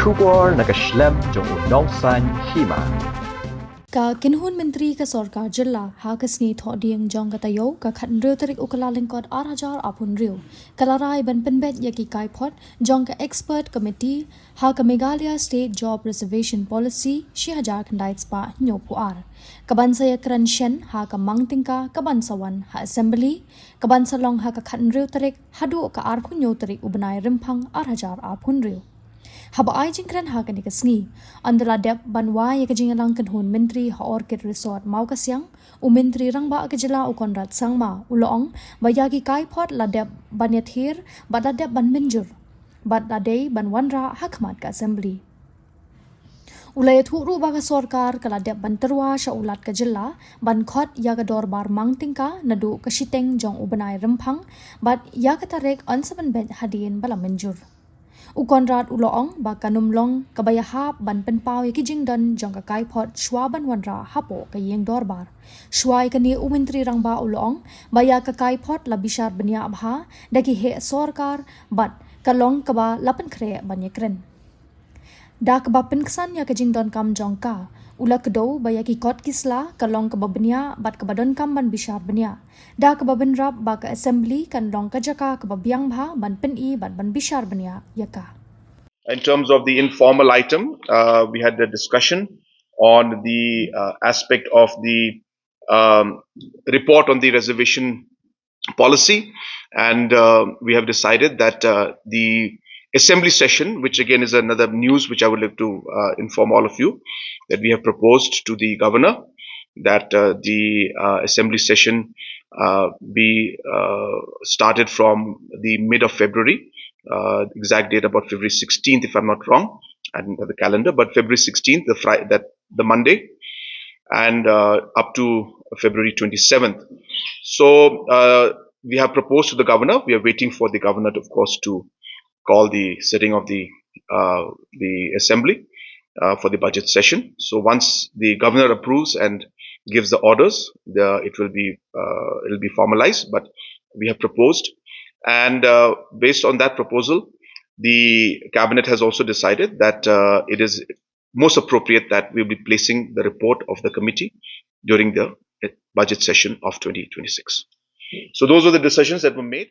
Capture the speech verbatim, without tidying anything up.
Khubor na ka shlem jong u nongsan hima. Ka kynhun myntri ka sorkar jylla ha ka sngi Thohdieng jong ka taïew ka khathynriew tarik u Kyllalyngkot ar hajar arphew hynriew ka la rai ban pynbeit ïa ki kaiphod jong ka expert committee ha ka Meghalaya State Job Reservation Policy shi hajar khyndai spah hynñiewphew ar, kaban sa ïakren shen ha ka mang tyngka kaban sa wan ha assembly, kaban sa long ha ka khathynriew tarik haduh ka arphew hynñiew tarik u bnai Rymphang ar hajar arphew hynriew. Haba ai jingkren ha kane ka sngi, ynda la dep ban wai ïa ka jingïalang kynhun myntri ha Orchid Resort Mawkasiang, u Myntri Rangbah ka jylla u Conrad Sangma u la ong ba ïa ki kaiphod la dep ban ïathir bad la dep ban mynjur bad la dei ban wanrah ha khmat ka assembly. U la ïathuh ruh ba ka sorkar ka la dep ban tyrwa sha u Lat ka jylla ban khot ïa ka dorbar mang tyngka naduh ka shiteng jong u bnai Rymphang bad ïa ka tarik yn sa pynbeit hadien ba la mynjur. U Conrad u la ong ba kan ym long kaba ïahap ban pynpaw ïa ki jingdon jong ka kaiphod shuwa ban wanrah hapoh ka ïing dorbar. Shuwa ïa kane u Myntri Rangbah u la ong ba ïa ka kaiphod la bishar bniah bha da ki heh sorkar bad ka long kaba la pynkhreh ban ïakren. Da kaba pynksan ïa ka jingdonkam jong ka, u la kdew ba ïa ki kot ki sla ka long kaba bniah bad kaba donkam ban bishar bniah. Da kaba bynrap ba ka assembly kan long ka jaka kaba biang bha ban pyni bad ban bishar bniah ïa ka. In terms of the informal item, uh, we had a discussion on the uh, aspect of the um, report on the reservation policy, and uh, we have decided that uh, the assembly session, which again is another news which I would like to uh, inform all of you, that we have proposed to the governor that uh, the uh, assembly session uh, be uh, started from the mid of February, uh, exact date about February sixteenth, if I'm not wrong, and the calendar, but February sixteenth, the Friday, that the Monday, and uh, up to February twenty-seventh. So uh, we have proposed to the governor. We are waiting for the governor, of course, to call the sitting of the uh, the assembly uh, for the budget session. So once the governor approves and gives the orders, the, it will be uh, it will be formalized. But we have proposed, and uh, based on that proposal, the cabinet has also decided that uh, it is most appropriate that we will be placing the report of the committee during the uh, budget session of twenty twenty-six. So those were the decisions that were made.